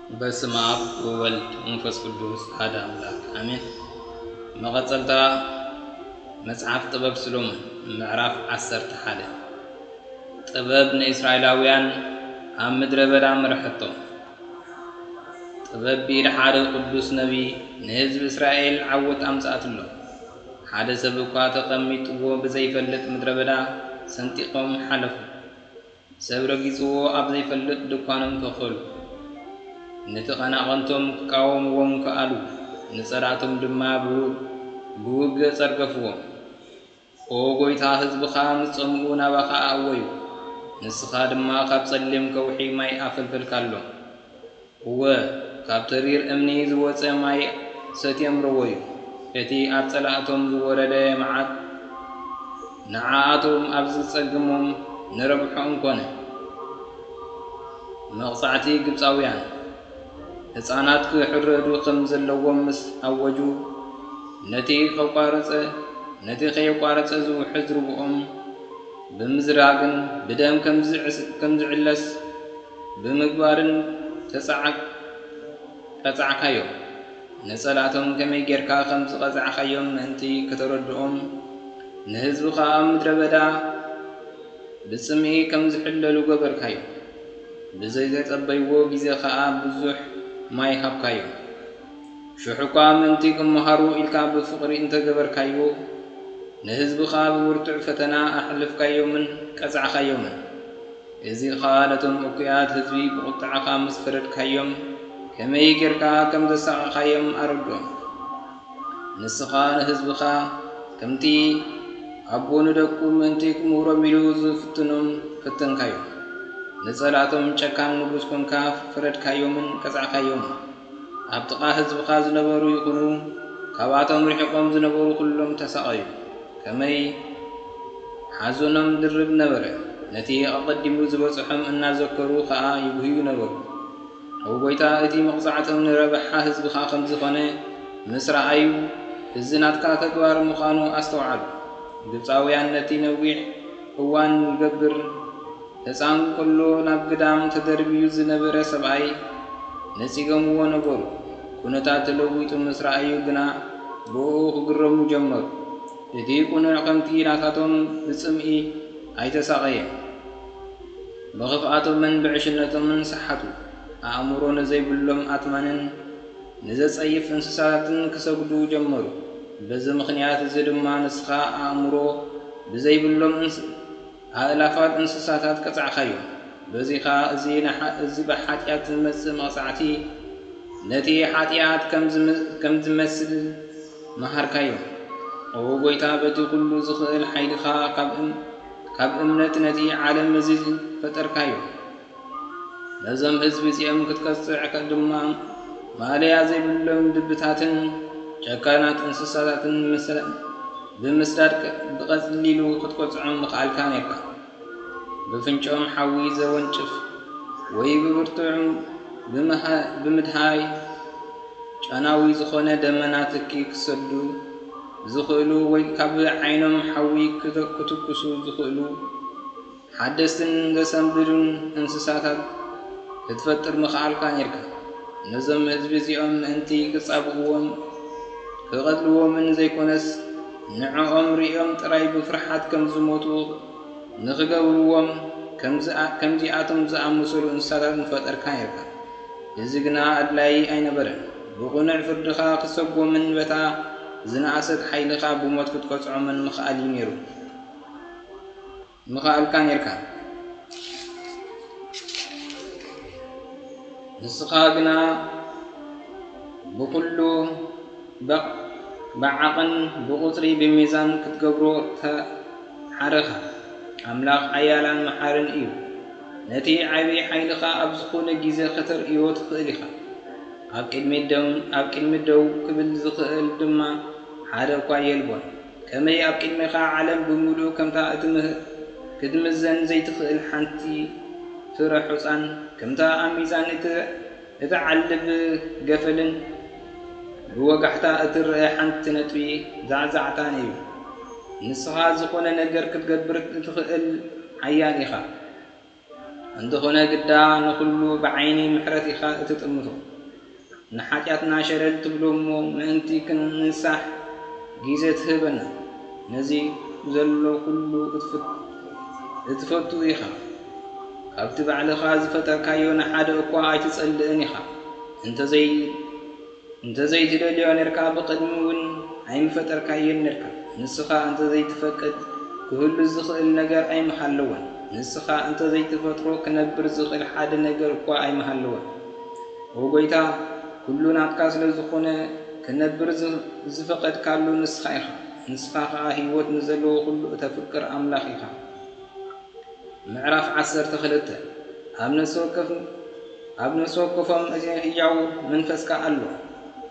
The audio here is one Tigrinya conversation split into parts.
በስመ አብ ወወልድ ወመንፈስ ቅዱስ አሐደ አምላክ አሜን። መቐጸልታ መጽሓፍ ጥበብ ሰሎሞን ምዕራፍ ዓሰርተ ሓደ። ጥበብ ንእስራኤላውያን ኣብ ምድረ በዳ መርሐቶም። ጥበብ ብኢድ ሓደ ቅዱስ ነቢይ ንህዝቢ እስራኤል ዓወት ኣምጽኣትሎም። ሓደ ሰብ እኳ ተቐሚጥዎ ብዘይፈልጥ ምድረ በዳ ሰንጢቖም ሓለፉ። ሰብ ረጊጽዎ ኣብ ዘይፈልጥ ድኳኖም ተኸሉ። ነቲ ቀናቕንቶም ክቃወምዎም ከኣሉ፣ ንጸላእቶም ድማ ብው-፣ ብውግእ ጸርገፍዎም። ኦ ጐይታ፣ ህዝብኻ ምስ ጸምኡ ናባኻ ኣእወዩ፣ ንስኻ ድማ ካብ ጸሊም ከውሒ ማይ ኣፈልፈልካሎም። እወ፣ ካብ ተሪር እምኒ ዝወጸ ማይ ሰትዮም ረወዩ። እቲ ኣብ ጸላእቶም ዝወረደ መዓት ንዓኣቶም ኣብ ዝጸግሞም ንረብሖኦም ኮነ። መቕጻዕቲ ግብጻውያን። ህጻናት ክሕረዱ ከም ዘለዎም ምስ ኣወጁ፣ ነቲ ከቋረጸ፣ ነቲ ከየቋረጸ ዝውሕዝ ርብኦም ብምዝራግን ብደም ከም ዝዕስ-፣ ከም ዝዕለስ ብምግባርን ተጻዕ-፣ ቀጻዕካዮም። ንጸላእቶም ከመይ ጌርካ ከም ዝቐጻዕካዮም ምእንቲ ከተረድኦም፣ ንህዝብኻ ኣብ ምድረ በዳ ብጽምኢ ከም ዝሕለሉ ገበርካዮም። ብዘይተጸበይዎ ግዜ ኸኣ ብዙሕ ማይ ሃብካዮም። ሽሕ እኳ ምእንቲ ክመሃሩ ኢልካ ብፍቕሪ እንተ ገበርካዮ፣ ንህዝብኻ ብብርቱዕ ፈተና ኣሕለፍካዮምን ቀጻዕካዮምን። እዚ ኸኣ ነቶም እኩያት ህዝቢ ብቑጥዓኻ ምስ ፈረድካዮም፣ ከመይ ጌርካ ከም ዘሳቐኻዮም ኣረድኦም። ንስኻ ንህዝብኻ ከምቲ ኣቦ ንደቁ ምእንቲ ክምህሮም ኢሉ ዝፍትኖም ፈተንካዮም። ንጸላእቶም ጨካን ንጉስ ኮንካ ፈረድካዮምን ቀጻዕካዮምን። ኣብ ጥቓ ህዝብኻ ዝነበሩ ይኹኑ፣ ካብኣቶም ርሒቖም ዝነበሩ ኩሎም ተሳቐዩ። ከመይ ሓዘኖም ድርብ ነበረ። ነቲ ኣቐዲሙ ዝበጽሖም እናዘከሩ ኸኣ ይጉህዩ ነበሩ። ኦ ጐይታ፣ እቲ መቕጻዕቶም ንረብሓ ህዝብኻ ከም ዝኾነ ምስ ረኣዩ፣ እዚ ናትካ ተግባር ምዃኑ ኣስተውዓሉ። ግብጻውያን ነቲ ነዊሕ እዋን ይገብር ህጻን ከሎ ናብ ግዳም ተደርብዩ ዝነበረ ሰብኣይ ነጺጎምዎ ነበሩ። ኩነታት ተለዊጡ ምስ ረኣዩ ግና ብእኡ ክግረሙ ጀመሩ። እቲ ቅኑዕ ከምቲ ናታቶም ብጽምኢ ኣይተሳቐየን። ብኽፍኣቶምን ብዕሽነቶምን ሰሓቱ። ኣእምሮ ንዘይብሎም ኣትማንን ንዘጸይፍ እንስሳታትን ክሰግዱ ጀመሩ። በዚ ምኽንያት እዚ ድማ ንስኻ ኣእምሮ ብዘይብሎም እንስ-፣ ኣእላፋት እንስሳታት ቀጻዕካዮም። በዚ ኸኣ እዚ ንሓ-፣ እዚ ብሓጢኣት ዝመጽእ መቕጻዕቲ ነቲ ሓጢኣት ከም ዝም-፣ ከም ዝመስል መሃርካዮም። ኦ ጐይታ፣ በቲ ኵሉ ዝኽእል ሓይልኻ ካብ እም-፣ ካብ እምነት ነቲ ዓለም እዚ ፈጠርካዮ። ነዞም ህዝቢ እዚኦም ክትቀጽዕ ከ-፣ ድማ ማእለያ ዘይብሎም ድብታትን ጨካናት እንስሳታትን ምስ-፣ ብምስዳድ ከ-፣ ብቐሊሉ ክትቀጽዖም ምኽኣልካ ነይርካ። ብፍንጭኦም ሓዊ ዘወንጭፍ ወይ ብብርቱዕ ብምሃ-፣ ብምድሃይ ጨናዊ ዝኾነ ደመና ትኪ ክሰዱ ዝኽእሉ ወይ ካብ ዓይኖም ሓዊ ክተ-፣ ክትኩሱ ዝኽእሉ ሓደስትን ዘሰንብዱን እንስሳታት ክትፈጥር ምኽኣልካ ነይርካ። ነዞም ህዝቢ እዚኦም ምእንቲ ክጻብእዎም ክቐትልዎምን ዘይኮነስ ንዕኦም ርእዮም ጥራይ ብፍርሓት ከም ዝሞቱ ንኽገብርዎም ከምዚ-፣ ከምዚኣቶም ዝኣመሰሉ እንስሳታት ምፈጠርካ ነይርካ። እዚ ግና ኣድላዪ ኣይነበረን። ብቕኑዕ ፍርድኻ ክሰጎምን በታ ዝነኣሰት ሓይልኻ ብሞት ክትቀጽዖምን ምኽኣል እዩ ነይሩ። ምኽኣልካ ነይርካ። ንስኻ ግና ብኹሉ በ-፣ ብዓቐን ብቑጽሪ ብሚዛን ክትገብሮ ተሓረኻ። ኣምላኽ ሓያልን መሓርን እዩ። ነቲ ዓቢ ሓይልኻ ኣብ ዝኾነ ግዜ ከተርእዮ ትኽእል ኢኻ። ኣብ ቅድሚት ደው፣ ኣብ ቅድሚት ደው ክብል ዝኽእል ድማ ሓደ እኳ የልቦን። ከመይ ኣብ ቅድሜኻ ዓለም ብምሉኡ ከምታ እትምህ-፣ ክትምዘን ዘይትኽእል ሓንቲ ፍረ ሑጻን፣ ከምታ ኣብ ሚዛን እት-፣ እትዓልብ ገፈልን ብወጋሕታ እትረአ ሓንቲ ነጥቢ ዛዕዛዕታን እዩ። ንስኻ ዝኾነ ነገር ክትገብር እትኽእል ሓያል ኢኻ። እንተኾነ ግዳ ንኹሉ ብዓይኒ ምሕረት ኢኻ እትጥምቶ። ንሓጢኣትና ሸለል ትብሎ እሞ ምእንቲ ክንንሳሕ ግዜ ትህበና። ነዚ ዘሎ ኩሉ እትፈቱ ኢኻ። ካብቲ ባዕልኻ ዝፈጠርካዮ ንሓደ እኳ ኣይትጸልእን ኢኻ። እንተዘይ እንተዘይትደልዮ ኔርካ ብቕድሚ እውን ኣይምፈጠርካዮን ኔርካ። ንስኻ እንተዘይትፈቅድ ክህሉ ዝኽእል ነገር ኣይምሃለወን። ንስኻ እንተዘይትፈጥሮ ክነብር ዝኽእል ሓደ ነገር እኳ ኣይምሃለወን። ኦ ጐይታ፣ ኩሉ ናትካ ስለ ዝኾነ ክነብር ዝ- ዝፈቐድካሉ ንስኻ ኢኻ። ንስኻ ኸኣ ህይወት ንዘለዎ ኩሉ እተፍቅር ኣምላኽ ኢኻ። ምዕራፍ ዓሰርተ ክልተ። ኣብ ነፍሲ ወከፍ ኣብ ነፍሲ ወከፎም እቲ ህያው መንፈስካ ኣሎ።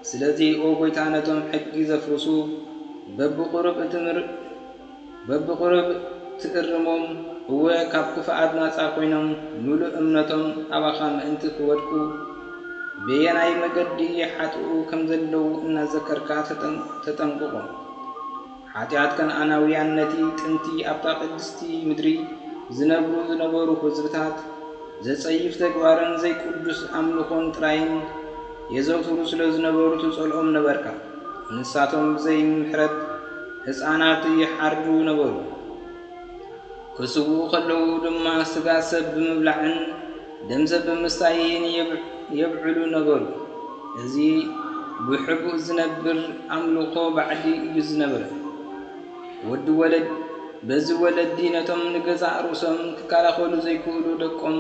ስለዚ ኦ ጐይታ ነቶም ሕጊ ዘፍርሱ በብቑሩብ እትምር በብቑሩብ ትእርሞም። እወ ካብ ክፍኣት ናጻ ኮይኖም ምሉእ እምነቶም ኣባኻ ምእንቲ ክወድቁ በየናይ መገዲ ይሓጥኡ ከም ዘለዉ እናዘከርካ ተጠንቅቖም። ሓጢኣት ከነኣናውያን ነቲ ጥንቲ ኣብታ ቅድስቲ ምድሪ ዝነብሩ ዝነበሩ ህዝብታት ዘጸይፍ ተግባርን ዘይቅዱስ ኣምልኾን ጥራይን የዘውትሩ ስለ ዝነበሩ ትጸልኦም ነበርካ። ንሳቶም ብዘይ ምሕረት ህጻናት ይሓርዱ ነበሩ። ክስውኡ ከለዉ ድማ ስጋ ሰብ ብምብላዕን ደም ሰብ ብምስታይን የብዕሉ ነበሩ። እዚ ብሕቡእ ዝነብር ኣምልኾ ባዕዲ እዩ ዝነበረ። ወዲ ወለድ በዚ ወለዲ ነቶም ንገዛእ ርእሶም ክከላኸሉ ዘይክእሉ ደቆም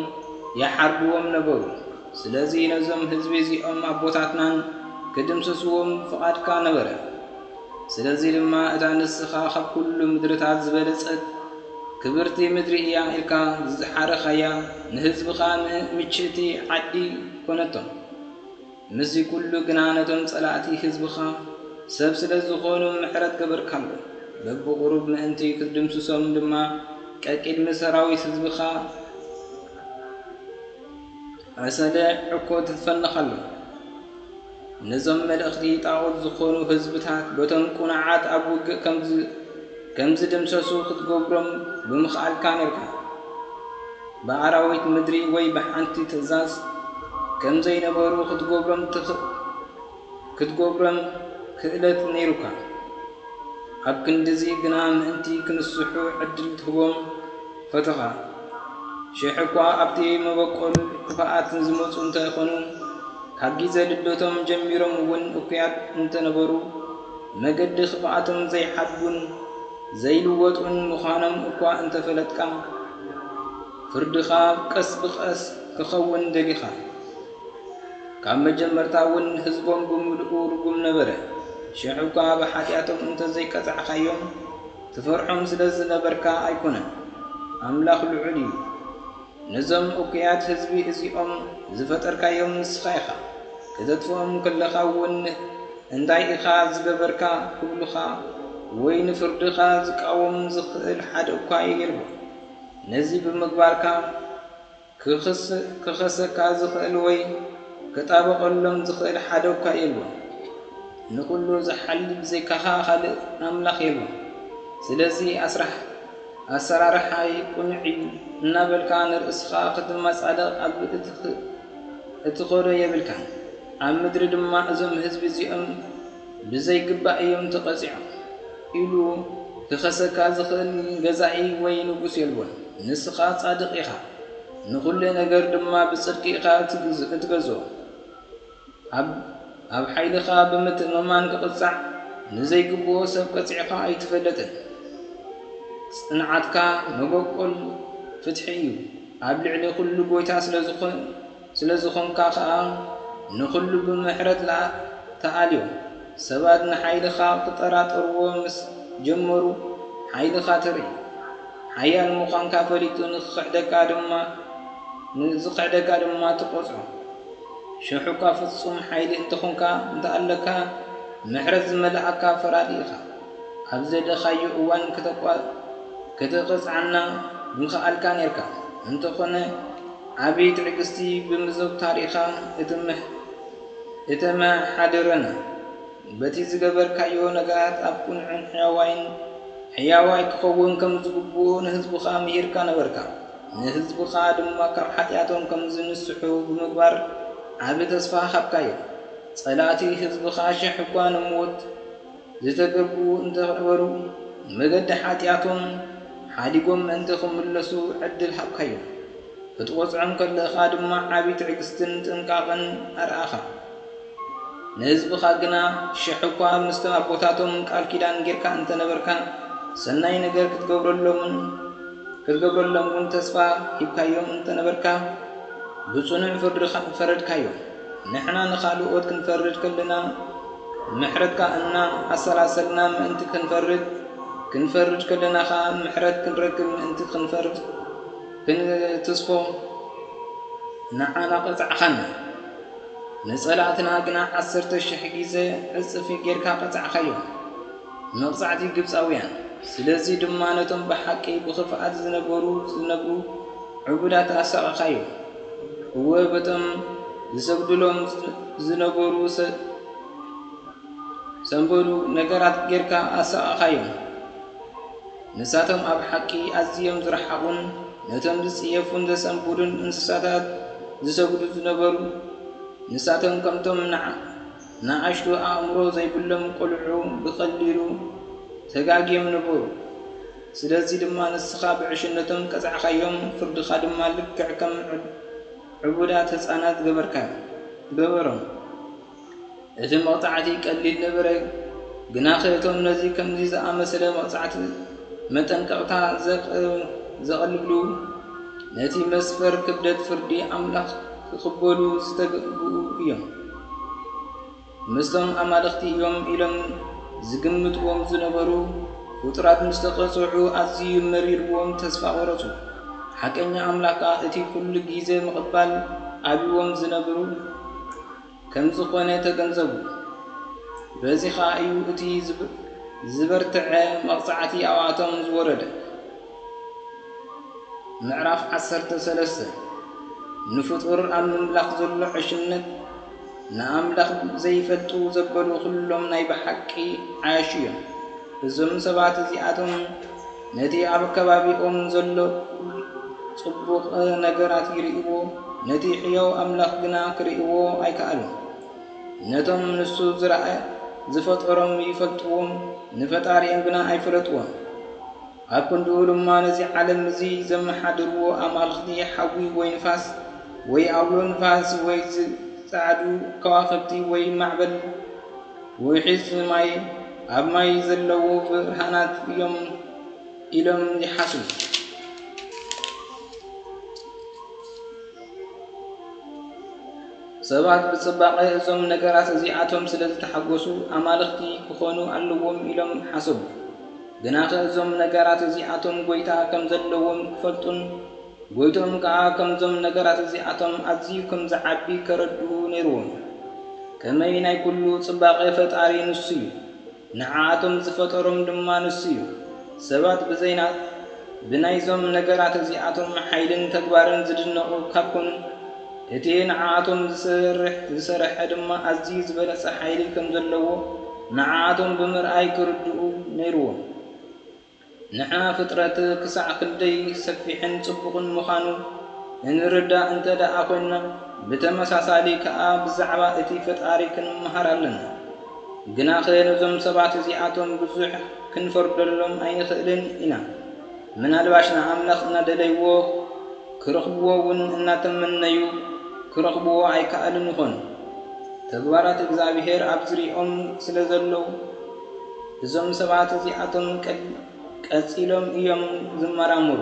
ይሓርድዎም ነበሩ። ስለዚ ነዞም ህዝቢ እዚኦም ኣቦታትናን ክድምስስዎም ፍቓድካ ነበረ። ስለዚ ድማ እታ ንስኻ ካብ ኩሉ ምድርታት ዝበለጸት ክብርቲ ምድሪ እያ ኢልካ ዝሓረኻያ ንህዝብኻ ምእንቲ ምችእቲ ዓዲ ኮነቶም። ምስዚ ኩሉ ግና ነቶም ጸላእቲ ህዝብኻ ሰብ ስለ ዝኾኑ ምሕረት ገበርካሉ። በብቑሩብ ምእንቲ ክትድምስሶም ድማ ቀቂድሚ ሰራዊት ህዝብኻ ዕሰለ ዕኮ ትፈንኻሉ። ነዞም መለኽቲ ጣዖት ዝኾኑ ህዝብታት በቶም ቁኑዓት ኣብ ውግእ ከም ዝድምሰሱ ክትገብሮም ብምኽኣልካ ነርካ። ብኣራዊት ምድሪ ወይ ብሓንቲ ትእዛዝ ከም ዘይነበሩ ክትገብሮም ክትገብሮም ክእለት ነይሩካ። ኣብ ክንድዚ ግና ምእንቲ ክንስሑ ዕድል ትህቦም ፈተኻ። ሽሕ እኳ ኣብቲ መበቆል ክፍኣት ዝመጹ እንተ ኾኑ፣ ካብ ግዜ ልደቶም ጀሚሮም እውን እኩያት እንተ ነበሩ፣ መገዲ ክፍኣቶም ዘይሓድጉን ዘይልወጡን ምዃኖም እኳ እንተ ፈለጥካ፣ ፍርድኻ ቀስ ብቐስ ክኸውን ደሊኻ። ካብ መጀመርታ እውን ህዝቦም ብምሉኡ ርጉም ነበረ። ሽሕ እኳ ብሓጢኣቶም እንተ ዘይቀጻዕካዮም፣ ትፈርሖም ስለ ዝነበርካ ኣይኮነን። ኣምላኽ ልዑል እዩ። ነዞም እኩያት ህዝቢ እዚኦም ዝፈጠርካዮም ንስኻ ኢኻ። ክተጥፍኦም ከለኻ እውን እንታይ ኢኻ ዝገበርካ ክብሉኻ ወይ ንፍርድኻ ዝቃወም ዝኽእል ሓደ እኳ የልቦን። ነዚ ብምግባርካ ክኸሰካ ዝኽእል ወይ ክጣበቐሎም ዝኽእል ሓደ እኳ የልቦን። ንኹሉ ዝሓሊ ብዘይካኻ ካልእ ኣምላኽ የልቦን። ስለዚ ኣስራሕ ኣሰራርሓይ ቅኑዕ እዩ እናበልካ ንርእስኻ ክትመጻደቕ ኣብ እትኸዶ የብልካን። ኣብ ምድሪ ድማ እዞም ህዝቢ እዚኦም ብዘይግባእ እዮም ተቐጺዖም ኢሉ ክኸሰካ ዝኽእል ገዛኢ ወይ ንጉስ የልቦን። ንስኻ ጻድቕ ኢኻ፣ ንኹሉ ነገር ድማ ብጽድቂ ኢኻ እትገዝኦ። ኣብ ሓይልኻ ብምትእምማን ክቕጻዕ ንዘይግብኦ ሰብ ቀጺዕካ ኣይትፈልጥን። ጽንዓትካ መበቆል ፍትሒ እዩ። ኣብ ልዕሊ ኩሉ ጐይታ ስለ ዝኾንካ ኸኣ ንኹሉ ብምሕረት ተኣልዮ። ሰባት ንሓይልኻ ክጠራጠርዎ ምስ ጀመሩ ሓይልኻ ተርኢ። ሓያል ምዃንካ ፈሊጡ ንኽኽሕደካ ድማ ንዝኽሕደካ ድማ ትቖጽሮ። ሽሕ እኳ ፍጹም ሓይሊ እንተኾንካ እንተኣለካ ምሕረት ዝመልኣካ ፈራዲ ኢኻ። ኣብ ዘደኻዮ እዋን ከተቋ- ከተቐጽዓና ምኽኣልካ ኔርካ። እንተኾነ ዓቢ ትዕግስቲ ብምዘውታር ኢኻ እትምሕ- እተመሓድረና። በቲ ዝገበርካዮ ነገራት ኣብ ቅኑዕን ሕያዋይን ሕያዋይ ክኸውን ከም ዝግብኡ ንህዝብኻ ምሂርካ ነበርካ። ንህዝብኻ ድማ ካብ ሓጢኣቶም ከም ዝንስሑ ብምግባር ዓቢ ተስፋ ሃብካዮ። ጸላእቲ ህዝብኻ ሽሕ እኳ ንሞት ዝተገብኡ እንተ ነበሩ፣ መገዲ ሓጢኣቶም ሓዲጎም ምእንቲ ክምለሱ ዕድል ሃብካዮም። ክትቆጽዖም ከለኻ ድማ ዓቢ ትዕግስትን ጥንቃቕን ኣርኣኻ። ንህዝብኻ ግና ሽሕ እኳ ምስቶም ኣቦታቶም ቃል ኪዳን ጌርካ እንተ ነበርካ፣ ሰናይ ነገር ክትገብረሎምን ክትገብረሎም እውን ተስፋ ሂብካዮም እንተ ነበርካ፣ ብጽኑዕ ፍርድኻ ፈረድካዮም። ንሕና ንኻልኦት ክንፈርድ ከለና፣ ምሕረትካ እና ኣሰላሰልና ምእንቲ ክንፈርድ፣ ክንፈርድ ከለና ኸኣ ምሕረት ክንረክብ ምእንቲ ክንፈርድ፣ ክንትስፎ ንዓና ቀጻዕኻና። ንጸላእትና ግና ዓሰርተ ሽሕ ግዜ ዕጽፊ ጌርካ ቀጻዕካዮም። መቕጻዕቲ ግብጻውያን። ስለዚ ድማ ነቶም ብሓቂ ብኽፍኣት ዝነበሩ ዝነብሩ ዕቡዳት ኣሳቐኻዮም። እወ፣ በቶም ዝሰግዱሎም ዝነበሩ ሰ-፣ ሰንበዱ ነገራት ጌርካ ኣሳቐኻዮም። ንሳቶም ኣብ ሓቂ ኣዝዮም ዝረሓቑን ነቶም ዝጽየፉን ዘሰንብዱን እንስሳታት ዝሰግዱ ዝነበሩ፣ ንሳቶም ከምቶም ንዓ-፣ ንኣሽቱ ኣእምሮ ዘይብሎም ቈልዑ ብቐሊሉ ተጋግዮም ነበሩ። ስለዚ ድማ ንስኻ ብዕሽነቶም ቀጻዕካዮም፣ ፍርድኻ ድማ ልክዕ ከም ዕብ-፣ ዕቡዳት ህጻናት ገበርካ-፣ ገበሮም። እቲ መቕጻዕቲ ቀሊል ነበረ፣ ግናኸ እቶም ነዚ ከምዚ ዝኣመሰለ መቕጻዕቲ መጠንቀቕታ ዘቕ-፣ ዘቐልብሉ፣ ነቲ መስፈር ክብደት ፍርዲ ኣምላኽ ክቕበሉ ዝተገብኡ እዮም። ምስቶም ኣማልኽቲ እዮም ኢሎም ዝግምትዎም ዝነበሩ ፍጡራት ምስ ተቐጽዑ፣ ኣዝዩ መሪርዎም ተስፋ ቈረጹ። ሓቀኛ ኣምላኽ ከኣ እቲ ኩሉ ግዜ ምቕባል ኣብዎም ዝነብሩ ከም ዝኾነ ተገንዘቡ። በዚ ኸኣ እዩ እቲ ዝብ-፣ ዝበርትዐ መቕጻዕቲ ኣብኣቶም ዝወረደ። ምዕራፍ ዓሰርተ ሰለስተ። ንፍጡር ኣብ ምምላኽ ዘሎ ዕሽነት፣ ንኣምላኽ ዘይፈልጡ ዘበሉ ኩሎም ናይ ብሓቂ ዓያሹ እዮም። እዞም ሰባት እዚኣቶም ነቲ ኣብ ከባቢኦም ዘሎ ጽቡቕ ነገራት ይርእይዎ፣ ነቲ ሕያው ኣምላኽ ግና ክርእይዎ ኣይከኣሉን። ነቶም ንሱ ዝረኣ-፣ ዝፈጠሮም ይፈልጥዎም፣ ንፈጣሪኦም ግና ኣይፈለጥዎን። ኣብ ክንድኡ ድማ ነዚ ዓለም እዚ ዘመሓድርዎ ኣማልኽቲ ሓዊ ወይ ንፋስ ወይ ኣውሎ ንፋስ ወይ ዝጸዓዱ ከዋኽብቲ ወይ ማዕበል ውሒዝ ማይ ኣብ ማይ ዘለዉ ብርሃናት እዮም ኢሎም ይሓስቡ። ሰባት ብጽባቐ እዞም ነገራት እዚኣቶም ስለ ዝተሓጎሱ፣ ኣማልኽቲ ክኾኑ ኣለዎም ኢሎም ሓሰቡ። ግናኸ እዞም ነገራት እዚኣቶም ጐይታ ከም ዘለዎም ክፈልጡን ጐይትኦም ከኣ ከምዞም ነገራት እዚኣቶም ኣዝዩ ከም ዝዓቢ ከረድኡ ነይርዎም። ከመይ ናይ ኩሉ ጽባቐ ፈጣሪ ንሱ እዩ። ንዓኣቶም ዝፈጠሮም ድማ ንሱ እዩ። ሰባት ብዘይና-፣ ብናይዞም ነገራት እዚኣቶም ሓይልን ተግባርን ዝድነቑ ካብ ኮኑ፣ እቲ ንዓኣቶም ዝሰርሕ-፣ ዝሰርሐ ድማ ኣዝዩ ዝበለጸ ሓይሊ ከም ዘለዎ ንዓኣቶም ብምርኣይ ክርድኡ ነይርዎም። ንሕና ፍጥረት ክሳዕ ክንደይ ሰፊሕን ጽቡቕን ምዃኑ እንርዳእ እንተ ደኣ ኾንና፣ ብተመሳሳሊ ከኣ ብዛዕባ እቲ ፈጣሪ ክንመሃር ኣለና። ግናኸ ነዞም ሰባት እዚኣቶም ብዙሕ ክንፈርደሎም ኣይንኽእልን ኢና። ምናልባሽ ንኣምላኽ እናደለይዎ ክረኽብዎ እውን እናተመነዩ ክረኽብዎ ኣይከኣሉን ይኾኑ። ተግባራት እግዚኣብሄር ኣብ ዙርያኦም ስለ ዘለዉ፣ እዞም ሰባት እዚኣቶም ቀል-፣ ቀጺሎም እዮም ዝመራመሩ።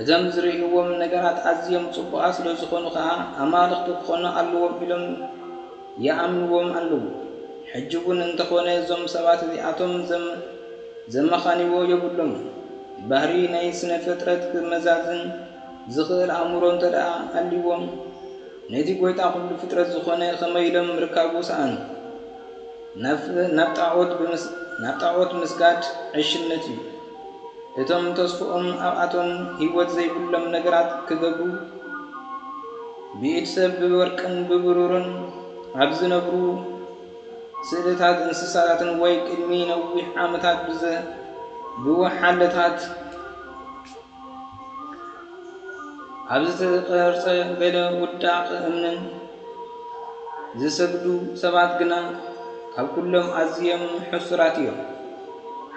እዞም ዝርእይዎም ነገራት ኣዝዮም ጽቡቓት ስለ ዝኾኑ ኸኣ፣ ኣማልኽቲ ክኾኑ ኣለዎም ኢሎም ይኣምንዎም ኣለዉ። ሕጂ እውን እንተኾነ፣ እዞም ሰባት እዚኣቶም ዘም-፣ ዘመኻንይዎ የብሎምን። ባህሪ ናይ ስነ ፍጥረት ክመዛዝን ዝኽእል ኣእምሮ እንተ ደኣ ኣልይዎም፣ ነቲ ጐይታ ኩሉ ፍጥረት ዝኾነ ከመይ ኢሎም ምርካቡ ሰኣኑ። ናብ፣ ናብ ጣዖት ብምስ-፣ ናብ ጣዖት ምስጋድ ዕሽነት እዩ። እቶም ተስፍኦም ኣብኣቶም ህይወት ዘይብሎም ነገራት ክገብሩ፣ ብኢድ ሰብ ብወርቅን ብብሩርን ኣብ ዝነብሩ ስእልታት እንስሳታትን ወይ ቅድሚ ነዊሕ ዓመታት ብዘ-፣ ብወሓለታት ኣብ ዝተቐርጸ ገለ ውዳቕ እምንን ዝሰግዱ ሰባት ግና ካብ ኩሎም ኣዝዮም ሕሱራት እዮም።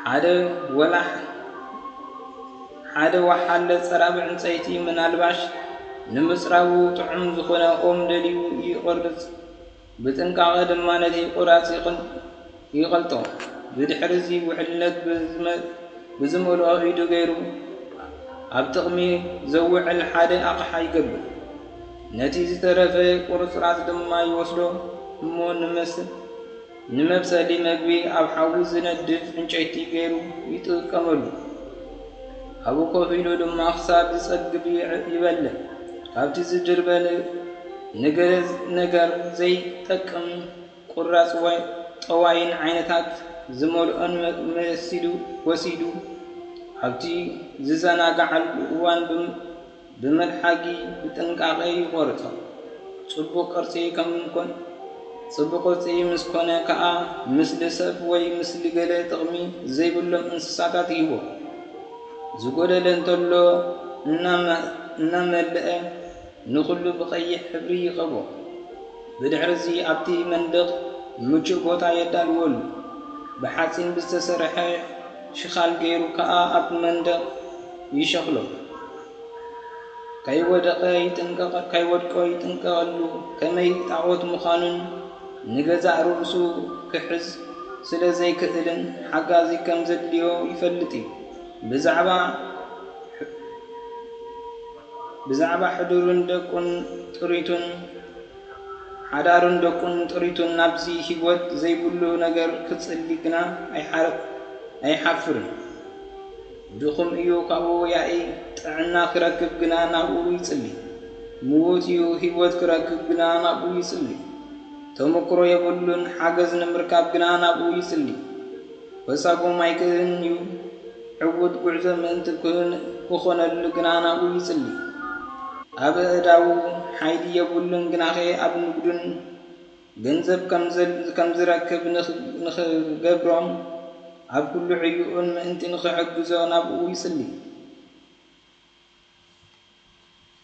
ሓደ ወላሕ ሓደ ወሓለ ጸራብ ዕንጸይቲ ምናልባሽ ንምጽራቡ ጥዑም ዝኾነ ኦም ደልዩ ይቖርጽ። ብጥንቃቐ ድማ ነቲ ቁራጽ ይቐልጦ። ብድሕርዚ ውሕልነት ብዝመልኦ ኢዱ ገይሩ ኣብ ጥቕሚ ዘውዕል ሓደ ኣቕሓ ይገብር። ነቲ ዝተረፈ ቁርጽራጽ ድማ ይወስዶ እሞ ንመብሰሊ መግቢ ኣብ ሓዊ ዝነድድ ዕንጨይቲ ገይሩ ይጥቀመሉ። ኣብኡ ኮፍ ኢሉ ድማ ክሳብ ዝጸግብ ይበልዕ። ካብቲ ዝድርበ ንገለ ነገር ዘይጠቅም ቁራጽ ጠዋይን ዓይነታት ዝመልኦን መሲሉ ወሲዱ ኣብቲ ዝዘናግዓሉ እዋን ብመልሓጊ ብጥንቃቐ ይቖርጾ። ጽቡቕ ቅርጺ ከም ጽቡቕ ቅርጺ ምስ ኮነ ከኣ ምስሊ ሰብ ወይ ምስሊ ገለ ጥቕሚ ዘይብሎም እንስሳታት ይህቦ። ዝጎደለ እንተሎ እናመልአ ንኹሉ ብቐይሕ ሕብሪ ይቐቦ። ብድሕርዚ ኣብቲ መንደቕ ምቹእ ቦታ የዳልወሉ። ብሓጺን ብዝተሰርሐ ሽኻል ገይሩ ከኣ ኣብ መንደቕ ይሸኽሎ። ከይወደቐ ይጥንቀቐ ከይወድቆ ይጥንቀቐሉ። ከመይ ጣዖት ምዃኑን ንገዛእ ርእሱ ክሕዝ ስለ ዘይክእልን ሓጋዚ ከም ዘድልዮ ይፈልጥ እዩ። ብዛዕባ ብዛዕባ ሕዱርን ደቁን ጥሪቱን ሓዳሩን ደቁን ጥሪቱን ናብዚ ህይወት ዘይብሉ ነገር ክጽሊ ግና ኣይሓፍርን። ድኹም እዩ ካብኡ ያኢ ጥዕና ክረክብ ግና ናብኡ ይጽሊ። ምዉት እዩ ህይወት ክረክብ ግና ናብኡ ይጽሊ። ተመክሮ የብሉን ሓገዝ ንምርካብ ግና ናብኡ ይጽሊ። ፈሳጎም ኣይክእልን እዩ። ዕዉት ጉዕዞ ምእንቲ ክኾነሉ ግና ናብኡ ይጽሊ። ኣብ ኣእዳዉ ሓይሊ የብሉን ግናኸ ኣብ ንግዱን ገንዘብ ከም ዝረክብ ንኽገብሮም ኣብ ኩሉ ዕዩኡን ምእንቲ ንኽሕግዞ ናብኡ ይጽሊ።